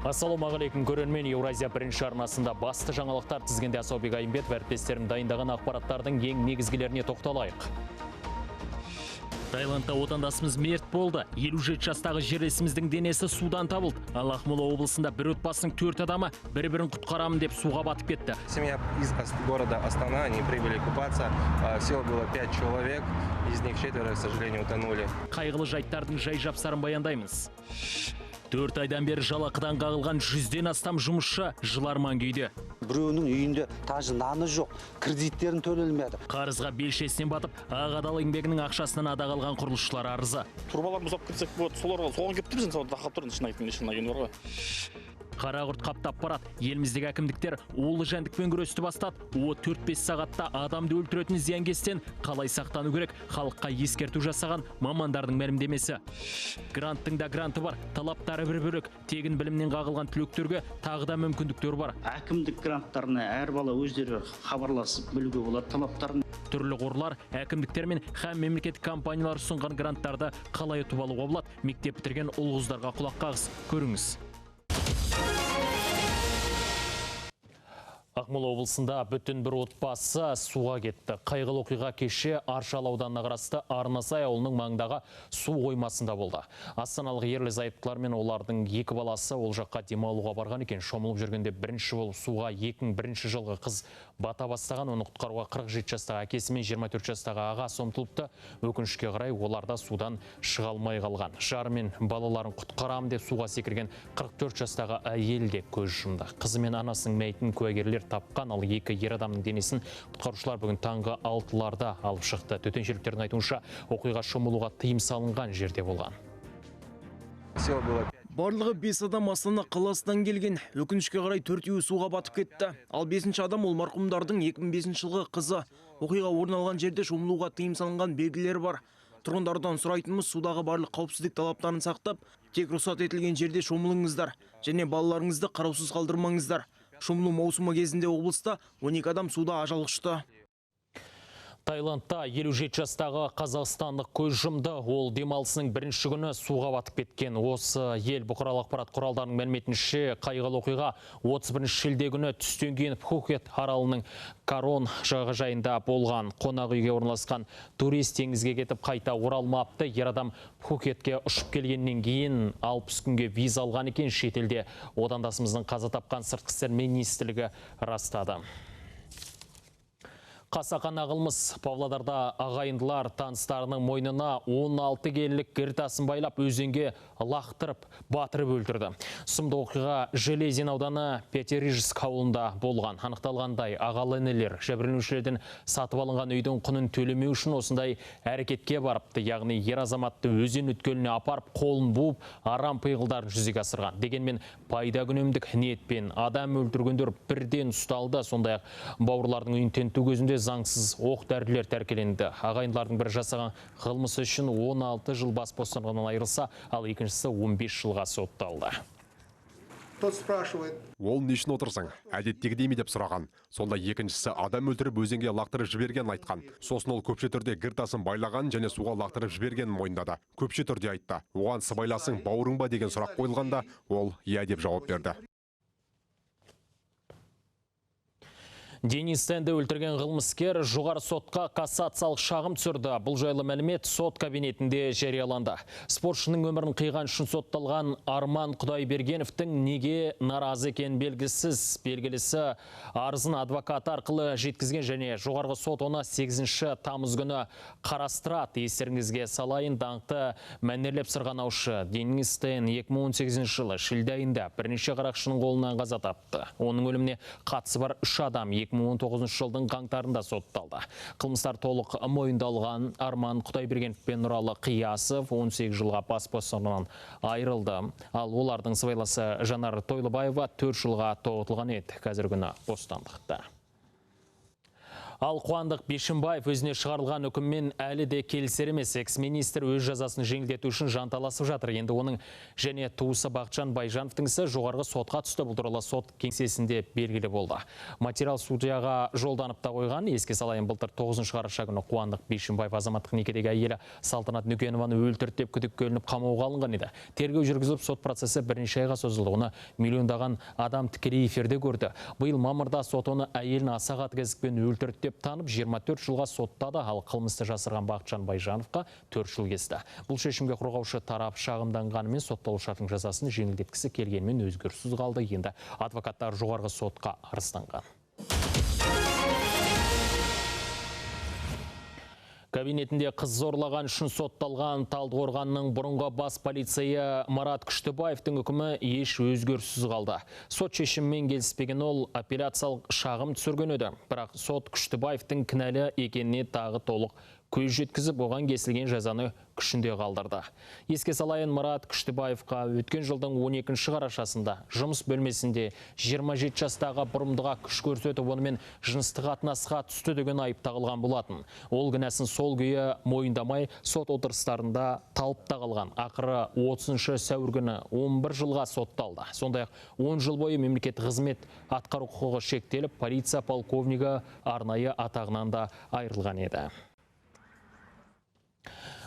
Ассалаумағалейкум көрермен, Еуразия бірінші арнасында басты жаңалықтар тізгінде Асаубек Айымбетов, әріптестерім дайындаған ақпараттардың ең негізгілеріне тоқталайық. Таиландта отандасымыз мерт болды. 57 жастағы жерлесіміздің денесі судан табылды. Ал Ақмола облысында бір отбасының 4 адамы бір-бірін құтқарамын деп суға батып кетті. Семья из города Астана, они прибыли купаться. Всего было 5 человек, из них 4, к сожалению, утонули. Қайғылы жайттардың жай жапсарын баяндаймыз. 4 айдан бері жалақыдан қағылған 100-ден астам жұмысшы жыларман күйде. Біреуінің үйінде тажы наны жоқ, кредиттерін төлелмеді. Қарызға белшесінен батып, ақ адал еңбегінің ақшасынан ада қалған құрылысшылар арызы. Трубалар бұзап кетсек болады, соларға соған келіп тұрмыз, енді тақап тұрмыз, шын айтайын, шын айтайын бар ғой. Қара құрт қаптап барады. Еліміздегі әкімдіктер улы жәндікпен күресті бастады. О 4-5 сағатта адамды өлтіретін зиянкестен қалай сақтану керек, халыққа ескерту жасаған мамандардың мәлімдемесі. Гранттың да гранты бар, талаптары бір бөлек. Тегін білімнен қағылған түлектерге тағы да мүмкіндіктер бар. Әкімдік гранттарына әр бала өздері хабарласып білуге болады талаптарын. Түрлі қорлар, әкімдіктер мен һәм мемлекеттік компаниялар ұсынған гранттарды қалай ұтып алуға болады? Мектеп бітірген ұл-қыздарға құлақ қағыс. Көріңіз. Ақмола облысында бүтін бір отбасы суға кетті. Қайғылы оқиға кеше Аршалы ауданына қарасты Арнасай ауылының маңындағы су қоймасында болды. Астаналық ерлі зайыптылар мен олардың екі баласы ол жаққа демалуға барған екен. Шомылып жүргенде бірінші болып суға 2001 жылғы қыз бата бастаған. Оны құтқаруға 47 жастағы әкесі мен 24 жастағы ағасы ұмтылыпты. Өкінішке қарай олар да судан шыға алмай қалған. Жары мен балаларын құтқарам деп суға секірген 44 жастағы әйел де көз жұмды. Қызы мен анасының мәйітін куәгерлер тапқан, ал екі ер адамның денесін құтқарушылар бүгін таңғы 6-ларда алып шықты. Төтеншеліктердің айтуынша, оқиға шомылуға тыйым салынған жерде болған. Барлығы 5 адам Астана қаласынан келген. Өкінішке қарай 4-еуі суға батып кетті. Ал 5-ші адам ол марқұмдардың 2005 жылғы қызы. Оқиға орын алған жерде шомылуға тыйым салынған белгілер бар. Тұрғындардан сұрайтынымыз, судағы барлық қауіпсіздік талаптарын сақтап, тек рұқсат етілген жерде шомылыңыздар және балаларыңызды қараусыз қалдырмаңыздар. Шомылу маусымы кезінде облыста 12 адам суда ажал құшты. Таиландта 57 жастағы қазақстандық көз жұмды. Ол демалысының бірінші күні суға батып кеткен. Осы ел бұқаралық ақпарат құралдарының мәліметінше, қайғылы оқиға 31 шілде күні түстен кейін Пхукет аралының Карон жағажайында болған. Қонақ үйге орналасқан турист теңізге кетіп қайта оралмапты. Ер адам Пхукетке ұшып келгеннен кейін 60 күнге виза алған екен. Шетелде отандасымыздың қаза тапқан сыртқы істер министрлігі растады. Қасақана қылмыс. Павлодарда ағайындылар таныстарының мойнына 16 келілік гір тасын байлап, өзенге лақтырып, батырып өлтірді. Сұмдық оқиға Железин ауданы Пятерижск ауылында болған. Анықталғандай, ағалы інілер жәбірленушілерден сатып алынған үйдің құнын төлемеу үшін осындай әрекетке барыпты. Яғни ер азаматты өзен өткеліне апарып, қолын буып, арам пиғылдарын жүзеге асырған. Дегенмен пайда күнемдік ниетпен адам өлтіргендер бірден ұсталды. Сондай-ақ бауырлардың үйін тінту кезінде заңсыз оқ дәрілер тәркеленді. Ағайындылардың бірі жасаған қылмысы үшін 16 жыл бас бостандығынан айырылса, ал екіншісі 15 жылға сотталды. Ол не үшін отырсың? Әдеттегідей ме деп сұраған. Сонда екіншісі адам өлтіріп өзенге лақтырып жібергенін айтқан. Сосын ол көпше түрде гір тасын байлаған және суға лақтырып жібергенін мойындады. Көпше түрде айтты. Оған сыбайласың бауырың ба деген сұрақ қойылғанда, ол иә деп жауап берді. Денис Тенді өлтірген қылмыскер жоғары сотқа кассациялық шағым түсірді. Бұл жайлы мәлімет сот кабинетінде жарияланды. Спортшының өмірін қиған үшін сотталған Арман Құдайбергеновтің неге наразы екені белгісіз. Белгілісі арызын адвокат арқылы жеткізген және жоғарғы сот оны 8 тамыз күні қарастырады. Естеріңізге салайын, даңқты мәнерлеп сырғанаушы Денис Тен 2018 жылы шілде айында бірнеше қарақшының қолынан қаза тапты. Оның өліміне қатысы бар 3 адам 2019 жылдың қаңтарында сотталды. Қылмыстар толық мойындалған Арман Құдайбергенов пен Нұралы Қиясов 18 жылға бас бостандығынан айырылды. Ал олардың сыбайласы Жанар Тойлыбаева 4 жылға тоғытылған еді. Қазіргі күні бостандықта. Ал Қуандық Бишімбаев өзіне шығарылған үкіммен әлі де келісер емес. Экс-министр өз жазасын жеңілдету үшін жанталасып жатыр. Енді оның және туысы Бақытжан Байжановтың ісі жоғарғы сотқа түсті. Бұл туралы сот кеңсесінде белгілі болды. Материал судьяға жолданып та қойған. Еске салайын, былтыр 9 қараша күні Қуандық Бишімбаев азаматтық некедегі әйелі Салтанат Нүкенованы өлтірді деп күдікке ілініп қамауға алынған еді. Тергеу жүргізіліп, сот процесі бірнеше айға созылды. Оны миллиондаған адам тікелей эфирде көрді. Биыл мамырда сот оны әйелін аса қатыгездікпен өлтірді деп танып, 24 жылға соттады, ал қылмысты жасырған Бақытжан Байжановқа 4 жыл кесті. Бұл шешімге қорғаушы тарап шағымданғанымен сотталушылардың жазасын жеңілдеткісі келгенімен өзгеріссіз қалды. Енді адвокаттар жоғарғы сотқа арызданған. Кабинетінде қыз зорлаған үшін сотталған Талдықорғанның бұрынғы бас полицейі Марат Күштібаевтың үкімі еш өзгеріссіз қалды. Сот шешімімен келіспеген ол апелляциялық шағым түсірген еді. Бірақ сот Күштібаевтың кінәлі екеніне тағы толық көз жеткізіп, оған кесілген жазаны күшінде қалдырды. Еске салайын, Марат Күштібаевқа өткен жылдың 12 қарашасында жұмыс бөлмесінде 27 жастағы бұрымдыға күш көрсетіп, онымен жыныстық қатынасқа түсті деген айып тағылған болатын. Ол кінәсін сол күйі мойындамай, сот отырыстарында талып та қалған. Ақыры 30 сәуір күні 11 жылға сотталды. Сондай-ақ 10 жыл бойы мемлекеттік қызмет атқару құқығы шектеліп, полиция полковнигі арнайы атағынан да айырылған еді.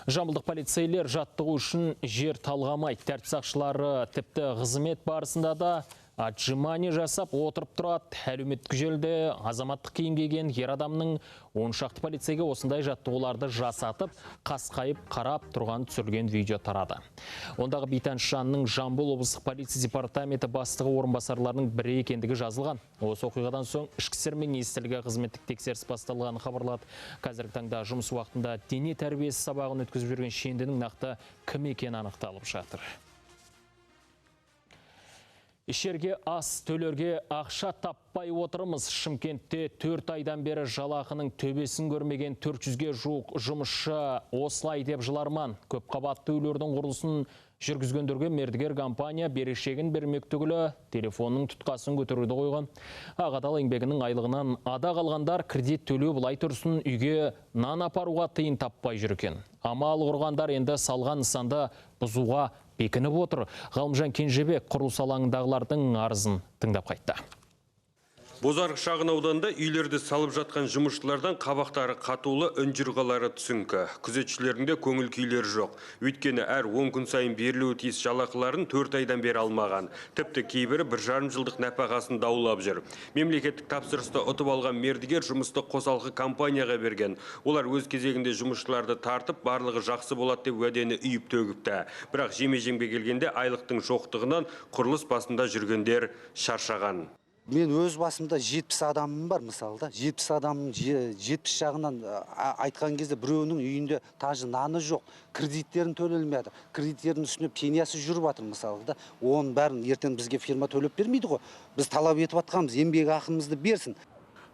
Жамбылдық полицейлер жаттығу үшін жер талғамайды. Тәртіп сақшылары тіпті қызмет барысында да отжимание жасап отырып тұрады. Әлеуметтік желіде азаматтық киім киген ер адамның 10 шақты полицейге осындай жаттығуларды жасатып, қасқайып қарап тұрған түсірілген видео тарады. Ондағы бейтаныс жанның Жамбыл облыстық полиция департаменті бастығы орынбасарларының бірі екендігі жазылған. Осы оқиғадан соң Ішкі істер министрлігі қызметтік тексеріс басталғанын хабарлады. Қазіргі таңда жұмыс уақытында дене тәрбиесі сабағын өткізіп жүрген шендінің нақты кім екені анықталып жатыр. Ішерге ас, төлерге ақша таппай отырмыз. Шымкентте 4 айдан бері жалақының төбесін көрмеген 400-ге жуық жұмысшы осылай деп жыларман. Көпқабатты үйлердің құрылысын жүргізгендерге мердігер компания берешегін бермек түгілі телефонның тұтқасын көтеруді қойған. Ақ адал еңбегінің айлығынан ада қалғандар кредит төлеу былай тұрсын, үйге нан апаруға тиын таппай жүр екен. Амал құрғандар енді салған нысанды бұзуға бекініп отыр. Ғалымжан Кенжебек құрылыс алаңындағылардың арызын тыңдап қайтты. Бозарық шағын ауданында үйлерді салып жатқан жұмысшылардан қабақтары қатулы, үн-жұрғалары түсіңкі. Күзетшілердің де көңіл күйлері жоқ. Өйткені әр 10 күн сайын берілуі тиіс жалақыларын 4 айдан бері алмаған. Тіпті кейбірі 1,5 жылдық нәпақасын даулап жүр. Мемлекеттік тапсырысты ұтып алған мердігер жұмысты қосалқы компанияға берген. Олар өз кезегінде жұмысшыларды тартып, барлығы жақсы болады деп уәдені үйіп төгіпті. Бірақ жеме-жемге келгенде айлықтың жоқтығынан құрылыс басында жүргендер шаршаған. Мен өз басымда 70 адамым бар, мысалы да. 70 адамның 70 жағынан айтқан кезде біреуінің үйінде тажы наны жоқ, кредиттерін төлелмей жатыр. Кредиттердің үстіне пениясы жүріп жатыр, мысалы да. Оның бәрін ертең бізге фирма төлеп бермейді ғой. Біз талап етіп жатқанбыз, еңбек ақымызды берсін.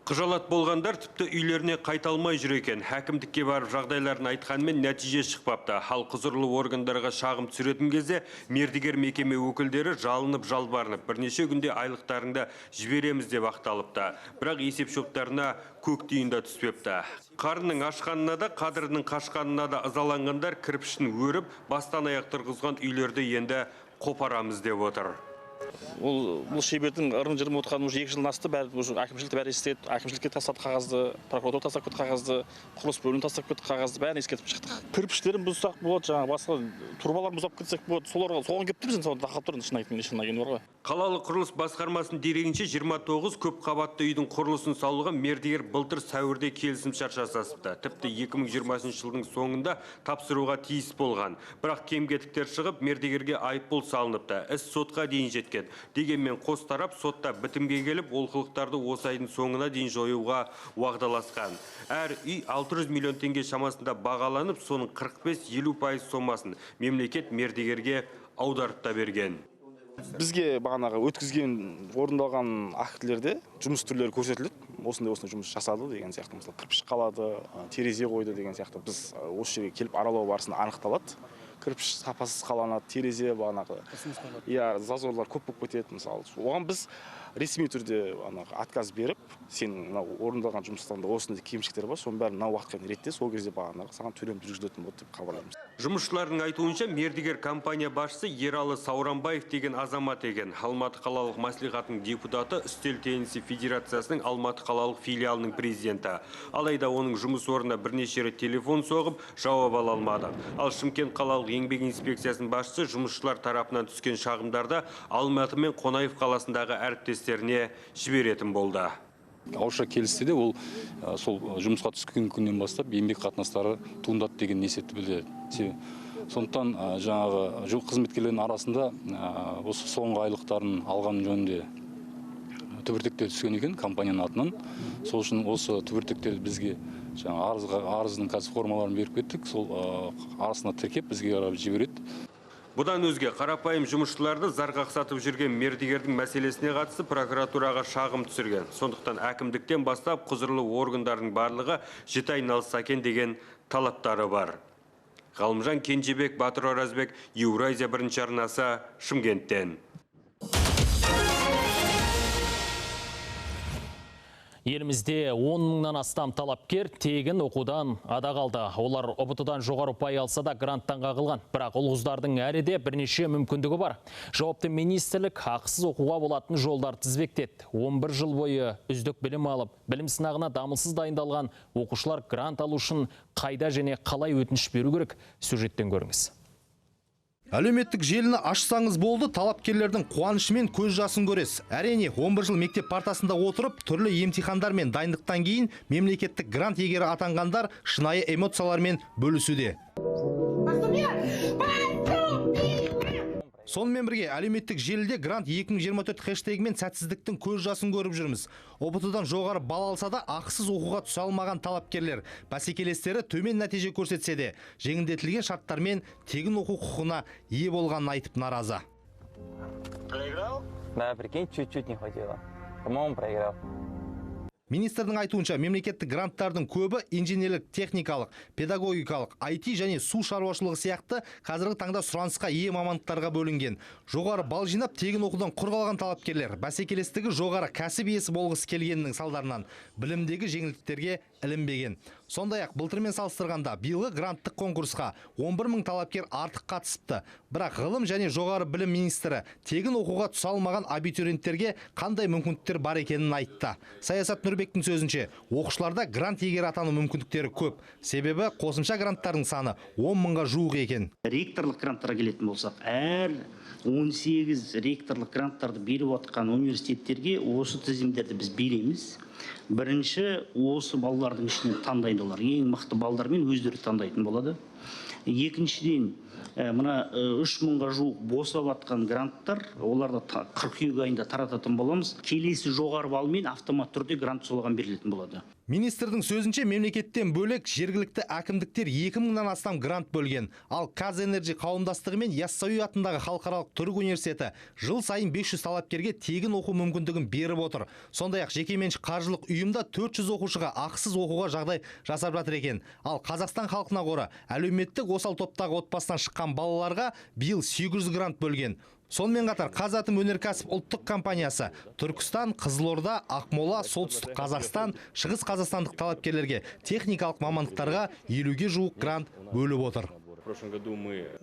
Қыжалат болғандар тіпті үйлеріне қайта алмай жүр екен. Әкімдікке барып жағдайларын айтқанмен нәтиже шықпапты. Ал құзырлы органдарға шағым түсіретін кезде мердігер мекеме өкілдері жалынып жалбарынып бірнеше күнде айлықтарыңды жібереміз деп ақталыпты. Бірақ есеп шоттарына көк тиын да түспепті. Қарнының ашқанына да, қадірінің қашқанына да ызаланғандар кірпішін өріп, бастан аяқ тұрғызған үйлерді енді қопарамыз деп отыр. Ол бұл шебердің ырым-жырым отқанын уже 2 жылдан асты, бәрі уже әкімшілікті бәрі естеді. Әкімшілікке тастады қағазды, прокуратура тастап кетті қағазды, құрылыс бөлімі тастап кетті қағазды, бәрін ескертіп шықтық. Кірпіштерін бұзсақ болады, жаңағы басқа трубаларын бұзып кетсек болады. Соларға соған келіп тұрмыз, соны тақап тұрмыз, шын айтайын, шын айтайын бар ғой. Қалалық құрылыс басқармасының дерегінше 29 көп қабатты үйдің құрылысын салуға мердігер былтыр сәуірде келісімшарт жасасыпты. Тіпті 2020 жылдың соңында тапсыруға тиіс болған. Бірақ кем-кетіктер шығып, мердігерге айыппұл салыныпты. Іс сотқа дейін жеткен. Дегенмен қос тарап сотта бітімге келіп, олқылықтарды осы айдың соңына дейін жоюға уағдаласқан. Әр үй 600 миллион теңге шамасында бағаланып, соның 45-50% сомасын мемлекет мердігерге аударып та берген. Бізге бағанағы өткізген, орындалған актілерде жұмыс түрлері көрсетіледі. Осындай жұмыс жасады деген сияқты, мысалы кірпіш қалады, терезе қойды деген сияқты. Біз осы жерге келіп аралау барысында анықталады. Кірпіш сапасыз қаланады, терезе бағанағы. Иә, зазорлар көп болып кетеді мысалы. Оған біз ресми түрде отказ беріп, сенің мынау орындалған жұмыстарында осындай кемшіліктер бар, соның бәрін мына уақытқа дейін ретте, сол кезде бағанағы саған төлем жүргізілетін болады деп хабарлаймыз. Жұмысшылардың айтуынша, мердігер компания басшысы Ералы Сауранбаев деген азамат екен. Алматы қалалық мәслихатының депутаты, үстел теннисі федерациясының Алматы қалалық филиалының президенті. Алайда оның жұмыс орнына бірнеше рет телефон соғып, жауап ала алмады. Ал Шымкент қалалық еңбек инспекциясының басшысы жұмысшылар тарапынан түскен шағымдарды Алматы мен Қонаев қаласындағы әріптестеріне жіберетін болды. Ауызша келіссе де, ол сол жұмысқа түскен күннен бастап еңбек қатынастары туындады деген есепті білдіреді. Сондықтан жаңағы қызметкерлердің арасында осы соңғы айлықтарын алған жөнінде түбіртектер түскен екен компанияның атынан. Сол үшін осы түбіртектерді бізге жаңа арыздың қазір формаларын беріп кеттік, сол арасына тіркеп бізге қарап жібереді. Бұдан өзге қарапайым жұмысшыларды зар қақсатып жүрген мердігердің мәселесіне қатысты прокуратураға шағым түсірген. Сондықтан әкімдіктен бастап құзырлы органдардың барлығы жіті айналысса екен деген талаптары бар. Ғалымжан Кенжебек, Батыр Оразбек, Еуразия бірінші арнасы, Шымкенттен. Елімізде 10 мыңнан астам талапкер тегін оқудан ада қалды. Олар ҰБТ-дан жоғары ұпай алса да гранттан қағылған. Бірақ ұл-қыздардың әлі де бірнеше мүмкіндігі бар. Жауапты министрлік ақысыз оқуға болатын жолдар тізбектеді. 11 жыл бойы үздік білім алып, білім сынағына дамылсыз дайындалған оқушылар грант алу үшін қайда және қалай өтініш беру керек? Сюжеттен көріңіз. Әлеуметтік желіні ашсаңыз болды, талапкерлердің қуанышы мен көз жасын көресіз. Әрине, 11 жыл мектеп партасында отырып, түрлі емтихандар мен дайындықтан кейін мемлекеттік грант иегері атанғандар шынайы эмоциялармен бөлісуде. Сонымен бірге әлеуметтік желіде грант 2024 хэштегімен сәтсіздіктің көз жасын көріп жүрміз. ҰБТ-дан жоғары балл алса да ақысыз оқуға түсе алмаған талапкерлер бәсекелестері төмен нәтиже көрсетсе де, жеңілдетілген шарттармен тегін оқу құқығына ие болғанын айтып наразы. Проиграл? Да, прикинь, чуть-чуть не хватило. По-моему, проиграл. Министрдің айтуынша, мемлекеттік гранттардың көбі инженерлік, техникалық, педагогикалық, IT және су шаруашылығы сияқты қазіргі таңда сұранысқа ие мамандықтарға бөлінген. Жоғары балл жинап тегін оқудан құр қалған талапкерлер бәсекелестігі жоғары кәсіп иесі болғысы келгенінің салдарынан білімдегі жеңілдіктерге ілінбеген. Сондай-ақ былтырмен салыстырғанда биылғы гранттық конкурсқа 11 мың талапкер артық қатысыпты. Бірақ ғылым және жоғары білім министрі тегін оқуға түсе алмаған абитуриенттерге қандай мүмкіндіктер бар екенін айтты. Саясат Нұрбектің сөзінше, оқушыларда грант иегері атану мүмкіндіктері көп. Себебі қосымша гранттардың саны 10 мыңға жуық екен. Ректорлық гранттарға келетін болсақ, әр 18 ректорлық гранттарды беріп отқан университеттерге осы тізімдерді біз береміз. Бірінші, осы балалардың ішінен таңдайды олар. Ең мықты балдармен өздері таңдайтын болады. Екіншіден, мына 3 мыңға жуық босап атқан гранттар, оларды қыркүйек айында тарататын боламыз. Келесі жоғары балмен автомат түрде грант солаған берілетін болады. Министрдің сөзінше, мемлекеттен бөлек жергілікті әкімдіктер 2 мыңнан астам грант бөлген. Ал КазЭнерджи қауымдастығы мен Яссауи атындағы халықаралық түрік университеті жыл сайын 500 талапкерге тегін оқу мүмкіндігін беріп отыр. Сондай-ақ жекеменшік қаржылық ұйымда 400 оқушыға ақысыз оқуға жағдай жасап жатыр екен. Ал Қазақстан халқына қоры әлеуметтік осал топтағы отбасынан шыққан балаларға биыл 800 грант бөлген. Сонымен қатар Қазатомөнеркәсіп ұлттық компаниясы Түркістан, Қызылорда, Ақмола, Солтүстік Қазақстан, Шығыс Қазақстандық талапкерлерге техникалық мамандықтарға 50-ге жуық грант бөліп отыр.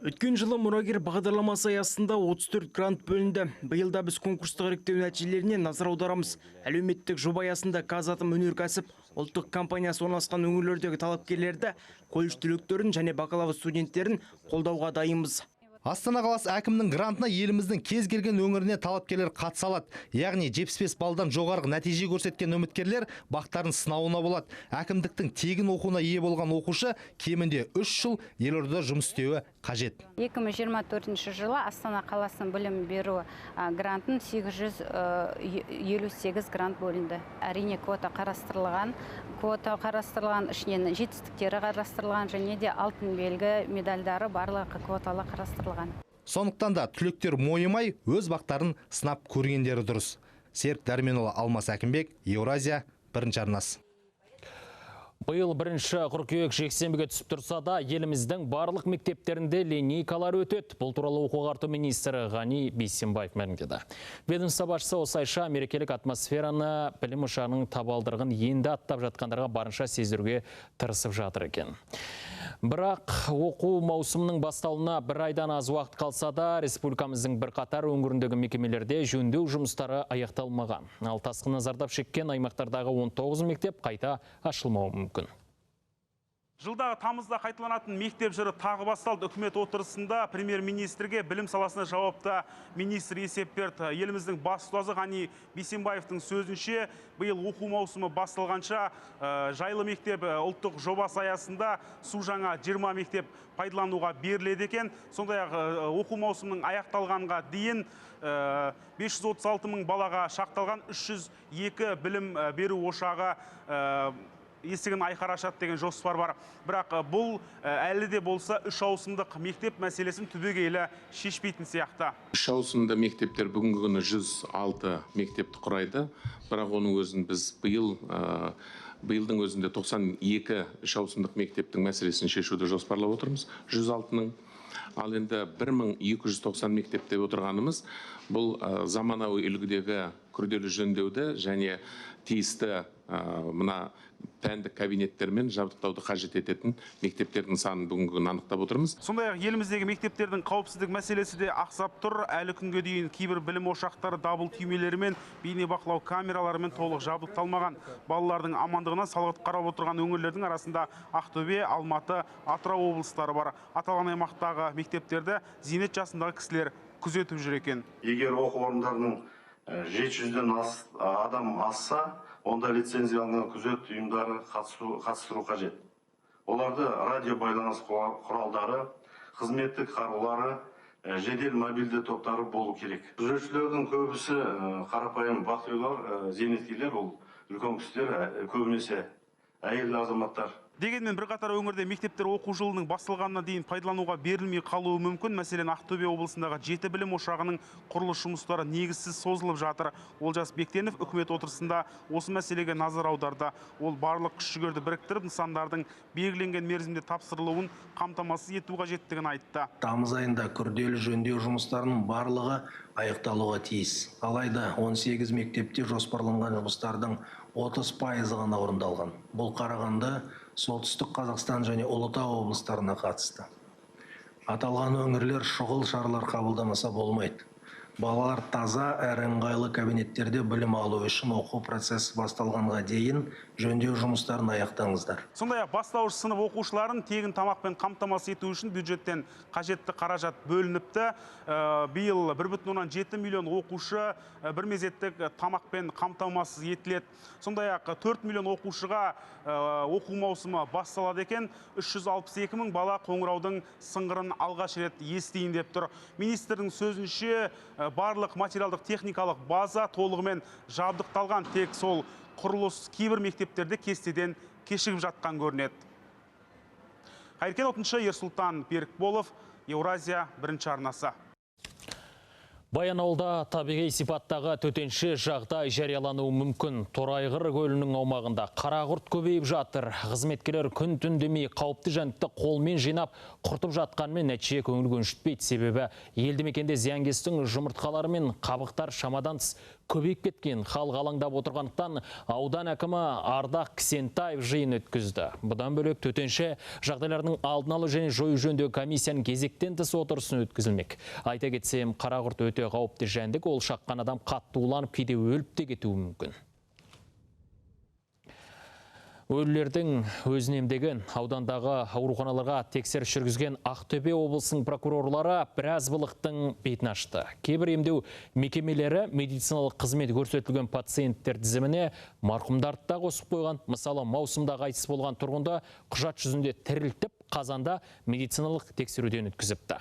Өткен жылы мұрагер бағдарламасы аясында 34 грант бөлінді. Биыл да біз конкурстық іріктеу нәтижелеріне назар аударамыз. Әлеуметтік жоба аясында Қазатомөнеркәсіп ұлттық компаниясы орналасқан өңірлердегі талапкерлерді, колледж түлектерін және бакалавр студенттерін қолдауға дайынбыз. Астана қаласы әкімінің грантына еліміздің кез келген өңіріне талапкерлер қатыса алады. Яғни 75 балдан жоғарғы нәтиже көрсеткен үміткерлер бақтарын сынауына болады. Әкімдіктің тегін оқуына ие болған оқушы кемінде 3 жыл елордада жұмыс істеуі қажет. 2024 жылы Астана қаласының білім беру грантын 858 грант бөлінді. Әрине квота қарастырылған, ішінен жетістіктері қарастырылған және де алтын белгі медальдары барлығы квоталы қарастырылған. Сондықтан да түлектер мойымай өз бақтарын сынап көргендері дұрыс. Серік Дәрменұлы, Алмас Әкімбек, Еуразия, бірінші арнасы. Биыл 1 қыркүйек жексенбіге түсіп тұрса да, еліміздің барлық мектептерінде линейкалар өтеді. Бұл туралы оқу-ағарту министрі Ғани Бейсенбаев мәлімдеді. Ведомство басшысы осылайша мерекелік атмосфераны білім ошағының табалдырығын енді аттап жатқандарға барынша сездіруге тырысып жатыр екен. Бірақ оқу маусымының басталуына бір айдан аз уақыт қалса да, республикамыздың бірқатар өңіріндегі мекемелерде жөндеу жұмыстары аяқталмаған. Ал тасқыннан зардап шеккен аймақтардағы 19 мектеп қайта ашылмауы мүмкін. Жылдағы тамызда қайталанатын мектеп жыры тағы басталды. Үкімет отырысында премьер-министрге білім саласына жауапты министр есеп берді. Еліміздің бас ұстазы Ғани Бейсенбаевтың сөзінше, биыл оқу маусымы басталғанша жайлы мектеп ұлттық жобасы аясында су жаңа 20 мектеп пайдалануға беріледі екен. Сондай-ақ оқу маусымының аяқталғанға дейін 536 мың балаға шақталған 302 білім беру ошағы есігін айқара ашады деген жоспар бар. Бірақ бұл әлі де болса 3 ауысымдық мектеп мәселесін түбегейлі шешпейтін сияқты. 3 ауысымды мектептер бүгінгі күні 106 мектепті құрайды. Бірақ оның өзін біз биылдың өзінде 92 3 ауысымдық мектептің мәселесін шешуді жоспарлап отырмыз. 106-ның. Ал енді 1290 мектеп деп отырғанымыз бұл заманауи үлгідегі күрделі жөндеуді және тиісті мына пәндік кабинеттермен жабдықтауды қажет ететін мектептердің санын бүгінгі күні анықтап отырмыз. Сондай-ақ еліміздегі мектептердің қауіпсіздік мәселесі де ақсап тұр. Әлі күнге дейін кейбір білім ошақтары дабыл түймелерімен, бейнебақылау камераларымен толық жабдықталмаған. Балалардың амандығына салғырт қарап отырған өңірлердің арасында Ақтөбе, Алматы, Атырау облыстары бар. Аталған аймақтағы мектептерді зейнет жасындағы кісілер күзетіп жүр екен. Егер оқу орындарының 700-ден адам асса, онда лицензияланған күзет ұйымдары қатыстыру қажет. Оларды радио байланыс құралдары, қызметтік қарулары, жедел мобильді топтары болу керек. Күзетшілердің көбісі қарапайым вахтерлар, зейнеткерлер, ол үлкен кісілер, көбінесе әйел азаматтар. Дегенмен бірқатар өңірде мектептер оқу жылының басталғанына дейін пайдалануға берілмей қалуы мүмкін. Мәселен, Ақтөбе облысындағы 7 білім ошағының құрылыс жұмыстары негізсіз созылып жатыр. Олжас Бектенов үкімет отырысында осы мәселеге назар аударды. Ол барлық күш-жігерді біріктіріп, нысандардың белгіленген мерзімде тапсырылуын қамтамасыз ету қажеттігін айтты. Тамыз айында күрделі жөндеу жұмыстарының барлығы аяқталуға тиіс. Алайда 18 мектепте жоспарланған жұмыстардың 30% ғана орындалған. Бұл Қарағанды, Солтүстік Қазақстан және Ұлытау облыстарына қатысты. Аталған өңірлер шұғыл шаралар қабылдамаса болмайды. Балалар таза әрі ыңғайлы кабинеттерде білім алу үшін оқу процесі басталғанға дейін жөндеу жұмыстарын аяқтаңыздар. Сондай-ақ бастауыш сынып оқушыларын тегін тамақпен қамтамасыз ету үшін бюджеттен қажетті қаражат бөлініпті. Биыл 1,7 миллион оқушы бір мезеттік тамақпен қамтамасыз етіледі. Сондай-ақ 4 миллион оқушыға оқу маусымы басталады екен. 362 мың бала қоңыраудың сыңғырын алғаш рет естейін деп тұр. Министрдің сөзінше, барлық материалдық техникалық база толығымен жабдықталған, тек сол құрылыс кейбір мектептерде кестеден кешігіп жатқан көрінеді. Қайыркен Отыншы, Ерсұлтан Берікболов, Еуразия бірінші арнасы. Баянауылда табиғи сипаттағы төтенше жағдай жариялануы мүмкін. Торайғыр көлінің аумағында қарақұрт көбейіп жатыр. Қызметкерлер күн-түн демей қауіпті жәндікті қолмен жинап құртып жатқанымен нәтиже көңіл көншітпейді. Себебі елді мекенде зиянкестің жұмыртқалары мен қабықтар шамадан тыс көбейіп кеткен. Халық алаңдап отырғандықтан аудан әкімі Ардақ Кісентаев жиын өткізді. Бұдан бөлек төтенше жағдайлардың алдын алу және жою жөніндегі комиссияның кезектен тыс отырысын өткізілмек. Айта кетсем, қарақұрт өте қауіпті жәндік, ол шаққан адам қатты уланып, кейде өліп те кетуі мүмкін. Өлілердің өзін емдеген аудандағы ауруханаларға тексеріс жүргізген Ақтөбе облысының прокурорлары біраз былықтың бетін ашты. Кейбір емдеу мекемелері медициналық қызмет көрсетілген пациенттер тізіміне марқұмдарды да қосып қойған. Мысалы, маусымда қайтыс болған тұрғынды құжат жүзінде тірілтіп, қазанда медициналық тексеруден өткізіпті.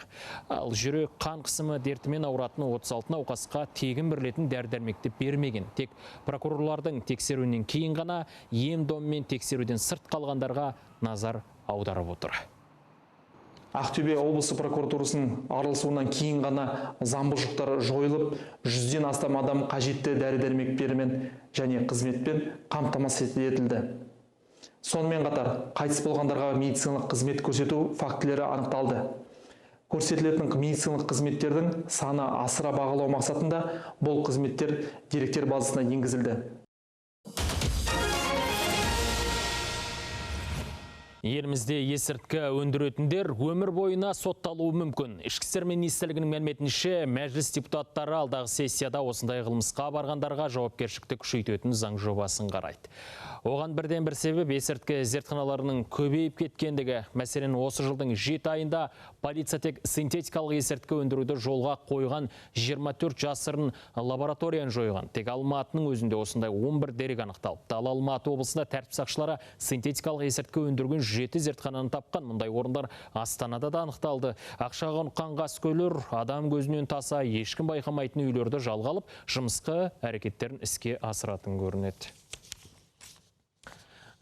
Ал жүрек қан қысымы дертімен ауыратын 36 науқасқа тегін берілетін дәрі-дәрмекті бермеген. Тек прокурорлардың тексеруінен кейін ғана ем-доммен тексеруден сырт қалғандарға назар аударып отыр. Ақтөбе облысы прокуратурасының араласуынан кейін ғана заң бұзушылықтар жойылып, 100-ден астам адам қажетті дәрі-дәрмектермен және қызметпен қамтамасыз етілді. Сонымен қатар, қайтыс болғандарға медициналық қызмет көрсету фактілері анықталды. Көрсетілетін медициналық қызметтердің саны асыра бағалау мақсатында бұл қызметтер деректер базасына енгізілді. Елімізде есірткі өндіретіндер өмір бойына сотталуы мүмкін. Ішкі істер министрлігінің мәліметінше, мәжіліс депутаттары алдағы сессияда осындай қылмысқа барғандарға жауапкершілікті күшейтетін заң жобасын қарайды. Оған бірден бір себеп есірткі зертханаларының көбейіп кеткендігі. Мәселен, осы жылдың 7 айында полиция тек синтетикалық есірткі өндіруді жолға қойған 24 жасырын лабораторияны жойған. Тек Алматының өзінде осындай 11 дерек анықталыпты. Ал Алматы облысында тәртіп сақшылары синтетикалық есірткі өндірген 7 зертхананы тапқан. Мұндай орындар Астанада да анықталды. Ақшаға құныққан қаскөйлер адам көзінен таса ешкім байқамайтын үйлерді жалға алып, жымысқы әрекеттерін іске асыратын көрінеді.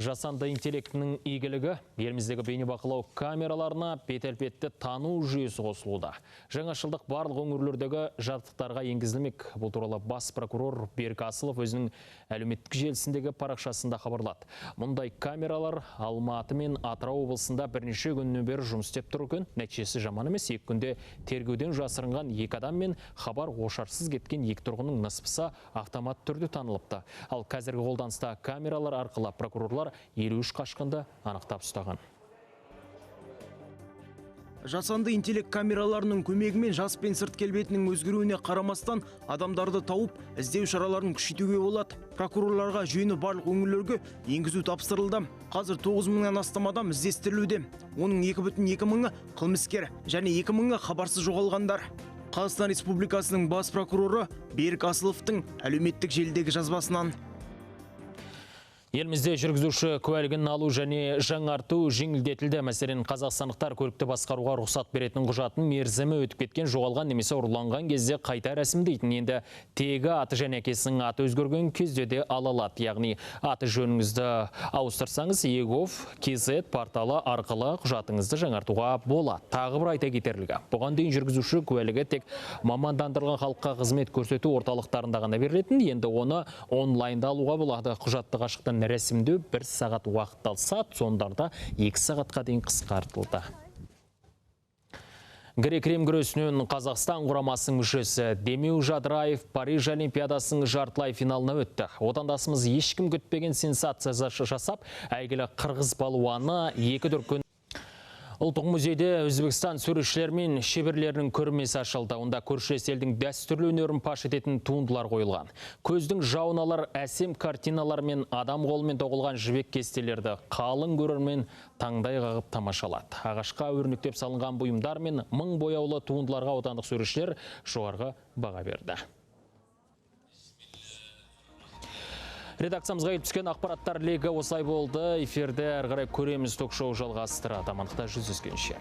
Жасанды интеллектінің игілігі еліміздегі бейнебақылау камераларына бет әлпетті тану жүйесі қосылуда. Жаңашылдық барлық өңірлердегі жабдықтарға енгізілмек. Бұл туралы бас прокурор Берік Асылов өзінің әлеуметтік желісіндегі парақшасында хабарлады. Мұндай камералар Алматы мен Атырау облысында бірнеше күннен бері жұмыс істеп тұр екен. Нәтижесі жаман емес. 2 күнде тергеуден жасырынған 2 адам мен хабар ошарсыз кеткен 2 тұрғынның ныспысы автомат түрде танылыпты. Ал қазіргі қолданыста камералар арқылы прокурорлар 53 қашқынды анықтап ұстаған. Жасанды интеллект камераларының көмегімен жас пен сырт келбетінің өзгеруіне қарамастан адамдарды тауып, іздеу шараларын күшейтуге болады. Прокурорларға жүйені барлық өңірлерге енгізу тапсырылды. Қазір 9 мыңнан астам адам іздестірілуде. Оның 2,2 мыңы қылмыскер және 2 мыңы хабарсыз жоғалғандар. Қазақстан Республикасының бас прокуроры Берік Асыловтың әлеуметтік желідегі жазбасынан. Елімізде жүргізуші куәлігін алу және жаңарту жеңілдетілді. Мәселен, қазақстандықтар көлікті басқаруға рұқсат беретін құжаттың мерзімі өтіп кеткен, жоғалған немесе ұрланған кезде қайта рәсімдейтін. Енді тегі аты және әкесінің аты өзгерген кезде де ала алады. Яғни аты жөніңізді ауыстырсаңыз, eGov.kz порталы арқылы құжатыңызды жаңартуға болады. Тағы бір айта кетерлігі, бұған дейін жүргізуші куәлігі тек мамандандырылған халыққа қызмет көрсету орталықтарында ғана берілетін. Енді оны онлайнда алуға болады. Құжатты қашықтан рәсімдеу 1 сағат уақыт алса, сондарда 2 сағатқа дейін қысқартылды. Грек-рим күресінен Қазақстан құрамасының мүшесі Демеу Жадыраев Париж Олимпиадасының жартылай финалына өтті. Отандасымыз ешкім күтпеген сенсация жасап, әйгілі қырғыз балуаны 2 дүркін. Ұлттық музейде Өзбекстан суретшілері мен шеберлерінің көрмесі ашылды. Онда көршілес елдің дәстүрлі өнерін паш ететін туындылар қойылған. Көздің жауын алар әсем картиналар мен адам қолымен тоқылған жібек кестелерді қалың көрермен таңдай қағып тамашалады. Ағашқа өрнектеп салынған бұйымдар мен мың бояулы туындыларға отандық суретшілер жоғарғы баға берді. Редакциямызға келіп түскен ақпараттар легі осылай болды. Эфирде әрі қарай көреміз ток-шоу жалғастырады. Амандықта жүздескенше.